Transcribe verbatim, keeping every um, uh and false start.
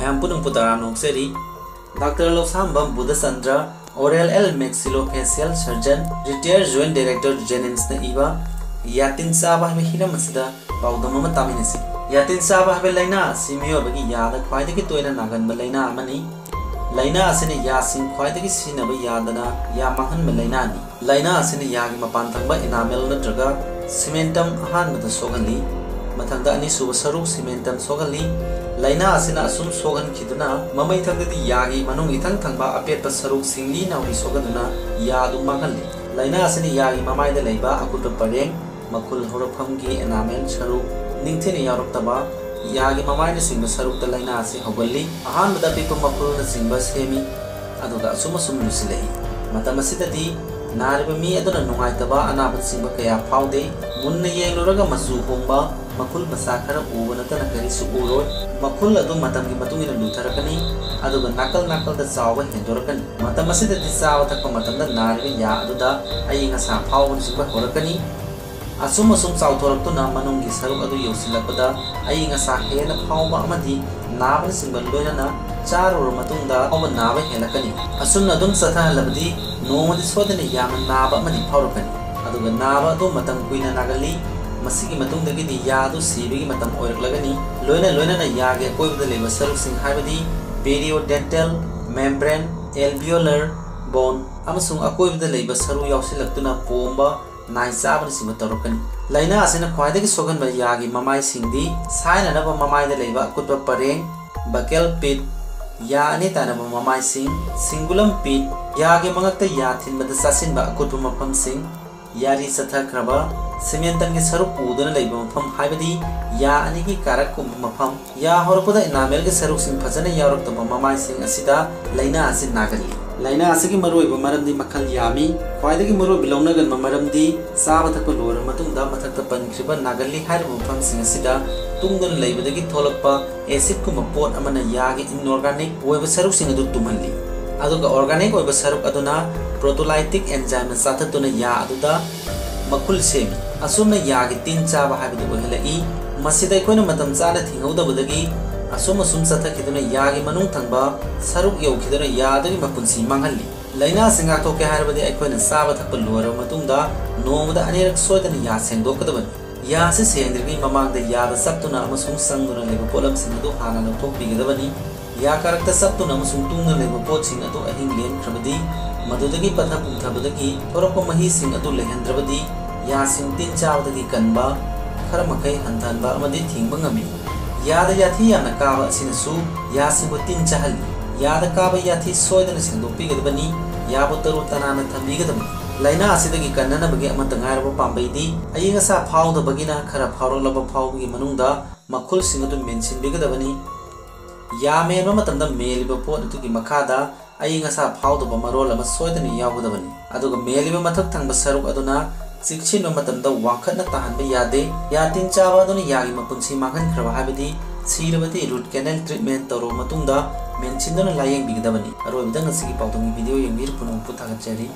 ꯃꯌꯥꯝ ꯄꯨꯝꯅꯃꯛꯄꯨ ꯇꯔꯥꯝꯅ ꯑꯣꯛꯆꯔꯤ꯫ Doctor Lousambam Budhachandra, Oral and Maxillofacial Surgeon, Retired Joint Director JNIMSꯅ ꯏꯕ ꯌꯥꯇꯤꯟ ꯆꯥꯕ ꯍꯥꯏꯕ ꯍꯤꯔꯝ ꯑꯁꯤꯗ ꯄꯥꯎꯗꯝ ꯑꯃ ꯇꯥꯃꯤꯟꯅꯁꯤ꯫ ꯌꯥꯇꯤꯟ ꯆꯥꯕ ꯍꯥꯏꯕ ꯂꯥꯏꯅꯥ ꯑꯁꯤ ꯃꯤꯑꯣꯏꯕꯒꯤ ꯌꯥꯗ ꯈ꯭ꯋꯥꯏꯗꯒꯤ ꯇꯣꯏꯅ ꯅꯥꯒꯟꯕ ꯂꯥꯏꯅꯥ ꯑꯃꯅꯤ꯫ ꯂꯥꯏꯅꯥ ꯑꯁꯤꯅ ꯌꯥꯁꯤꯡ ꯈ꯭ꯋꯥꯏꯗꯒꯤ ꯁꯤꯖꯤꯟꯅꯕ ꯌꯥꯗꯅ ꯌꯥ ꯃꯥꯡꯍꯟꯕ ꯂꯥꯏꯅꯥꯅꯤ꯫ ꯂꯥꯏꯅꯥ ꯑꯁꯤꯅ ꯌꯥꯒꯤ ꯃꯄꯥꯟ ꯊꯪꯕ enamel ꯅꯠꯇ꯭ꯔꯒ cementum ꯑꯍꯥꯟꯕꯗ ꯁꯣꯛꯍꯜꯂꯤ, ꯃꯊꯪꯗ ꯑꯅꯤꯁꯨꯕ ꯁꯔꯨꯛ cementum ꯁꯣꯛꯍꯜꯂꯤ꯫ ꯂꯥꯏꯅꯥ ꯑꯁꯤꯅ ꯑꯁꯨꯝ ꯁꯣꯛꯍꯟꯈꯤꯗꯨꯅ ꯃꯃꯩꯊꯪꯗꯗꯤ ꯌꯥꯒꯤ ꯃꯅꯨꯡ ꯏꯊꯪ ꯊꯪꯕ ꯑꯄꯦꯠꯄ ꯁꯔꯨꯛ ꯁꯤꯡꯂꯤ ꯅꯥꯎꯔꯤ ꯁꯣꯛꯍꯟꯗꯨꯅ ꯌꯥ ꯑꯗꯨ ꯃꯥꯡꯍꯜꯂꯤ꯫ ꯂꯥꯏꯅꯥ ꯑꯁꯤꯅ ꯌꯥꯒꯤ ꯃꯃꯥꯏꯗ ꯂꯩꯕ ꯑꯀꯨꯠꯄ ꯄꯔꯦꯡ, ꯃꯈꯨꯜ ꯍꯧꯔꯛꯐꯝꯒꯤ enamel ꯁꯔꯨꯛ, ꯅꯤꯡꯊꯤꯅ ꯌꯥꯎꯔꯛꯇꯕ, ꯌꯥꯒꯤ ꯃꯃꯥꯏꯅꯆꯤꯡꯕ ꯁꯔꯨꯛꯇ ꯂꯥꯏꯅꯥ ꯑꯁꯤ ꯍꯧꯒꯜꯂꯤ꯫ ꯑꯍꯥꯟꯕꯗ ꯑꯄꯤꯛꯄ ꯃꯈꯨꯜꯅꯆꯤꯡꯕ ꯁꯦꯝꯃꯤ, ꯑꯗꯨꯒ ꯑꯁꯨꯝ ꯑꯁꯨꯝ ꯂꯨꯁꯤꯜꯂꯛꯏ꯫ ꯃꯇꯝ ꯑꯁꯤꯗꯗꯤ ꯅꯥꯔꯤꯕ ꯃꯤ ꯑꯗꯨꯅ ꯅꯨꯡꯉꯥꯏꯇꯕ ꯑꯅꯥꯕꯅꯆꯤꯡꯕ ꯀꯌꯥ ꯐꯥꯎꯗꯦ꯫ ꯃꯨꯟꯅ ꯌꯦꯡꯂꯨꯔꯒ ꯃꯆꯨ ꯍꯣꯡꯕ, ꯃꯈꯨꯜ ꯃꯆꯥ ꯈꯔ ꯎꯕ ꯅꯠꯇꯅ ꯀꯔꯤꯁꯨ ꯎꯔꯣꯏ꯫ ꯃꯈꯨꯜ ꯑꯗꯨ ꯃꯇꯝꯒꯤ ꯃꯇꯨꯡ ꯏꯟꯅ ꯂꯨꯊꯔꯛꯀꯅꯤ, ꯑꯗꯨꯒ ꯅꯥꯀꯜ ꯅꯥꯀꯜꯗ ꯆꯥꯎꯕ ꯍꯦꯟꯗꯣꯔꯛꯀꯅꯤ꯫ ꯃꯇꯝ ꯑꯁꯤꯗꯗꯤ ꯆꯥꯕ ꯊꯛꯄ ꯃꯇꯝꯗ ꯅꯥꯔꯤꯕ ꯌꯥ ꯑꯗꯨꯗ ꯑꯏꯪ ꯑꯁꯥ ꯐꯥꯎꯕꯅꯆꯤꯡꯕ ꯍꯧꯔꯛꯀꯅꯤ꯫ ꯑꯁꯨꯝ ꯑꯁꯨꯝ ꯆꯥꯎꯊꯣꯔꯛꯇꯨꯅ ꯃꯅꯨꯡꯒꯤ ꯁꯔꯨꯛ ꯑꯗꯨ ꯌꯧꯁꯤꯜꯂꯛꯄꯗ ꯑꯏꯪ ꯑꯁꯥ ꯍꯦꯟꯅ ꯐꯥꯎꯕ ꯑꯃꯗꯤ ꯅꯥꯕꯅꯆꯤꯡꯕ ꯂꯣꯏꯅꯅ ꯆꯥꯔꯨꯔꯕ ꯃꯇꯨꯡꯗ ꯐꯥꯎꯕ ꯅꯥꯕ ꯍꯦꯜꯂꯛꯀꯅꯤ꯫ ꯑꯁꯨꯝꯅ ꯑꯗꯨꯝ ꯆꯠꯊꯍꯜꯂꯕꯗꯤ ꯅꯣꯡꯃꯗꯤ ꯁꯣꯏꯗꯅ ꯌꯥꯝꯅ ꯅꯥꯕ ꯑꯃꯗꯤ ꯐꯥꯎꯔꯛꯀꯅꯤ꯫ ꯑꯗꯨꯒ ꯅꯥꯕ ꯑꯗꯨ ꯃꯇꯝ ꯀꯨꯏꯅ ꯅꯥꯒꯜꯂꯤ꯫ ꯃꯁꯤꯒꯤ ꯃꯇꯨꯡꯗꯒꯤꯗꯤ ꯌꯥ ꯑꯗꯨ ꯁꯤꯕꯒꯤ ꯃꯇꯝ ꯑꯣꯏꯔꯛꯂꯒꯅꯤ꯫ ꯂꯣꯏꯅ ꯂꯣꯏꯅꯅ ꯌꯥꯒꯤ ꯑꯀꯣꯏꯕꯗ ꯂꯩꯕ ꯁꯔꯨꯛꯁꯤꯡ ꯍꯥꯏꯕꯗꯤ periodontal membrane, alveolar bone ꯑꯃꯁꯨꯡ ꯑꯀꯣꯏꯕꯗ ꯂꯩꯕ ꯁꯔꯨ ꯌꯥꯎꯁꯤꯜꯂꯛꯇꯨꯅ ꯄꯣꯝꯕ, ꯅꯥꯏ ꯆꯥꯕꯅꯆꯤꯡꯕ ꯇꯧꯔꯛꯀꯅꯤ꯫ ꯂꯥꯏꯅꯥ ꯑꯁꯤꯅ ꯈ꯭ꯋꯥꯏꯗꯒꯤ ꯁꯣꯛꯍꯟꯕ ꯌꯥꯒꯤ ꯃꯃꯥꯏꯁꯤꯡꯗꯤ ꯁꯥꯏꯅꯅꯕ ꯃꯃꯥꯏꯗ ꯂꯩꯕ ꯑꯀꯨꯠꯄ ꯄꯔꯦꯡ, buccal pit, ꯌꯥ ꯑꯅꯤ ꯇꯥꯏꯅꯕ ꯃꯃꯥꯏꯁꯤꯡ, cingulum pit, ꯌꯥꯒꯤ ꯃꯉꯛꯇ ꯌꯥ ꯊꯤꯟꯕꯗ ꯆꯥꯁꯤꯟꯕ ꯑꯀꯨꯠꯄ ꯃꯐꯝꯁꯤꯡ, ꯌꯥꯔꯤ ꯆꯠꯊꯈ꯭ꯔꯕ, cementumꯒꯤ ꯁꯔꯨꯛ ꯎꯗꯨꯅ ꯂꯩꯕ ꯃꯐꯝ, ꯍꯥꯏꯕꯗꯤ ꯌꯥ ꯑꯅꯤꯒꯤ ꯀꯥꯔꯛꯀꯨꯝꯕ ꯃꯐꯝ, ꯌꯥ ꯍꯧꯔꯛꯄꯗ enamelꯒꯤ ꯁꯔꯨꯛꯁꯤꯡ ꯐꯖꯅ ꯌꯥꯎꯔꯛꯇꯕ ꯃꯃꯥꯏꯁꯤꯡ ꯑꯁꯤꯗ ꯂꯥꯏꯅꯥ ꯑꯁꯤ ꯅꯥꯒꯜꯂꯤ꯫ ꯂꯥꯏꯅꯥ ꯑꯁꯤꯒꯤ ꯃꯔꯨꯑꯣꯏꯕ ꯃꯔꯝꯗꯤ ꯃꯈꯜ ꯌꯥꯝꯃꯤ꯫ ꯈ꯭ꯋꯥꯏꯗꯒꯤ ꯃꯔꯨꯑꯣꯏꯕ ꯂꯧꯅꯒꯟꯕ ꯃꯔꯝꯗꯤ ꯆꯥꯕ ꯊꯛꯄ ꯂꯣꯏꯔꯕ ꯃꯇꯨꯡꯗ ꯃꯊꯛꯇ ꯄꯟꯈ꯭ꯔꯤꯕ ꯅꯥꯒꯜꯂꯤ ꯍꯥꯏꯔꯤꯕ ꯃꯐꯝꯁꯤꯡ ꯑꯁꯤꯗ ꯇꯨꯡꯗꯨꯅ ꯂꯩꯕꯗꯒꯤ ꯊꯣꯛꯂꯛꯄ acidꯀꯨꯝꯕ ꯄꯣꯠ ꯑꯃꯅ ꯌꯥꯒꯤ inorganic ꯑꯣꯏꯕ ꯁꯔꯨꯛꯁꯤꯡ ꯑꯗꯨ ꯇꯨꯝꯍꯜꯂꯤ, ꯑꯗꯨꯒ organic ꯑꯣꯏꯕ ꯁꯔꯨꯛ ꯑꯗꯨꯅ proteolytic enzymeꯅ ꯆꯥꯊꯠꯇꯨꯅ ꯌꯥ ꯑꯗꯨꯗ ꯃꯈꯨꯜ ꯁꯦꯝꯃꯤ꯫ ꯑꯁꯨꯝꯅ ꯌꯥꯒꯤ ꯇꯤꯟ ꯆꯥꯕ ꯍꯥꯏꯕꯗꯨ ꯑꯣꯏꯍꯜꯂꯛꯏ꯫ ꯃꯁꯤꯗ ꯑꯩꯈꯣꯏꯅ ꯃꯇꯝ ꯆꯥꯅ ꯊꯤꯡꯍꯧꯗꯕꯗꯒꯤ ꯑꯁꯨꯝ ꯑꯁꯨꯝ ꯆꯠꯊꯈꯤꯗꯨꯅ ꯌꯥꯒꯤ ꯃꯅꯨꯡ ꯊꯪꯕ ꯁꯔꯨꯛ ꯌꯧꯈꯤꯗꯨꯅ ꯌꯥꯗꯨꯒꯤ ꯃꯄꯨꯟꯁꯤ ꯃꯥꯡꯍꯜꯂꯤ꯫ ꯂꯥꯏꯅꯥꯁꯤ ꯉꯥꯛꯊꯣꯛꯀꯦ ꯍꯥꯏꯔꯕꯗꯤ ꯑꯩꯈꯣꯏꯅ ꯆꯥꯕ ꯊꯛꯄ ꯂꯣꯏꯔꯕ ꯃꯇꯨꯡꯗ ꯅꯣꯡꯃꯗ ꯑꯅꯤꯔꯛ ꯁꯣꯏꯗꯅ ꯌꯥ ꯁꯦꯡꯗꯣꯛꯀꯗꯕꯅꯤ꯫ ꯌꯥ ꯑꯁꯤ ꯁꯦꯡꯗ꯭ꯔꯤꯉꯩ ꯃꯃꯥꯡꯗ ꯌꯥꯗ ꯆꯞꯇꯨꯅ ꯑꯃꯁꯨꯡ ꯆꯪꯗꯨꯅ ꯂꯩꯕ ꯄꯣꯠꯂꯝꯁꯤꯡ ꯑꯗꯨ ꯍꯥꯟꯅ ꯂꯧꯊꯣꯛꯄꯤꯒꯗꯕꯅꯤ꯫ ꯌꯥ ꯀꯥꯔꯛꯇ ꯆꯞꯇꯨꯅ ꯑꯃꯁꯨꯡ ꯇꯨꯡꯗꯨꯅ ꯂꯩꯕ ꯄꯣꯠꯁꯤꯡ ꯑꯗꯨ ꯑꯍꯤꯡ ꯂꯦꯟꯈ꯭ꯔꯕꯗꯤ, ꯃꯗꯨꯗꯒꯤ ꯄꯠꯊ ꯄꯨꯝꯊꯕꯗꯒꯤ ꯊꯣꯔꯛꯄ ꯃꯍꯤꯁꯤꯡ ꯑꯗꯨ ꯂꯩꯍꯟꯗ꯭ꯔꯕꯗꯤ, ꯌꯥꯁꯤꯡ ꯇꯤꯟ ꯆꯥꯕꯗꯒꯤ ꯀꯟꯕ ꯈꯔ ꯃꯈꯩ ꯍꯟꯊꯍꯟꯕ ꯑꯃꯗꯤ ꯊꯤꯡꯕ ꯉꯝꯃꯤ꯫ ꯌꯥꯗ ꯌꯥꯊꯤ ꯌꯥꯝꯅ ꯀꯥꯕ ꯑꯁꯤꯅꯁꯨ ꯌꯥꯁꯤꯡꯕꯨ ꯇꯤꯟ ꯆꯥꯍꯜꯂꯤ꯫ ꯌꯥꯗ ꯀꯥꯕ ꯌꯥꯊꯤ ꯁꯣꯏꯗꯅ ꯁꯦꯡꯗꯣꯛꯄꯤꯒꯗꯕꯅꯤ꯫ ꯌꯥꯕꯨ ꯇꯔꯨ ꯇꯅꯥꯟꯅ ꯊꯝꯕꯤꯒꯗꯕꯅꯤ꯫ ꯂꯥꯏꯅꯥ ꯑꯁꯤꯗꯒꯤ ꯀꯟꯅꯅꯕꯒꯤ ꯑꯃꯠꯇ ꯉꯥꯏꯔꯕ ꯄꯥꯝꯕꯩꯗꯤ ꯑꯏꯪ ꯑꯁꯥ ꯐꯥꯎꯗꯕꯒꯤꯅ ꯈꯔ ꯐꯥꯎꯔꯛꯂꯕ ꯐꯥꯎꯕꯒꯤ ꯃꯅꯨꯡꯗ ꯃꯈꯨꯜꯁꯤꯡ ꯑꯗꯨ ꯃꯦꯟꯁꯤꯟꯕꯤꯒꯗꯕꯅꯤ꯫ ꯌꯥ ꯃꯦꯟꯕ ꯃꯇꯝꯗ ꯃꯦꯜꯂꯤꯕ ꯄꯣꯠ ꯑꯗꯨꯒꯤ ꯃꯈꯥꯗ ꯑꯏꯪ ꯑꯁꯥ ꯐꯥꯎꯗꯕ ꯃꯔꯣꯜ ꯑꯃ ꯁꯣꯏꯗꯅ ꯌꯥꯎꯒꯗꯕꯅꯤ꯫ ꯑꯗꯨꯒ ꯃꯦꯜꯂꯤꯕ ꯃꯊꯛ ꯊꯪꯕ ꯁꯔꯨꯛ ꯑꯗꯨꯅ ꯆꯦꯛꯁꯤꯟꯕ ꯃꯇꯝꯗ ꯋꯥꯡꯈꯠꯅ ꯇꯥꯍꯟꯕ ꯌꯥꯗꯦ꯫ ꯌꯥ ꯇꯤꯟ ꯆꯥꯕ ꯑꯗꯨꯅ ꯌꯥꯒꯤ ꯃꯄꯨꯟꯁꯤ ꯃꯥꯡꯍꯟꯈ꯭ꯔꯕ, ꯍꯥꯏꯕꯗꯤ ꯁꯤꯔꯕꯗꯤ root canal treatment ꯇꯧꯔꯕ ꯃꯇꯨꯡꯗ ꯃꯦꯟꯁꯤꯟꯗꯨꯅ ꯂꯥꯌꯦꯡꯕꯤꯒꯗꯕꯅꯤ꯫ ꯑꯔꯣꯏꯕꯗ ꯉꯁꯤꯒꯤ ꯄꯥꯎꯗꯝꯒꯤ video ꯌꯦꯡꯕꯤꯔꯤꯕ ꯄꯨꯝꯅꯃꯛꯄꯨ ꯊꯥꯒꯠꯆꯔꯤ꯫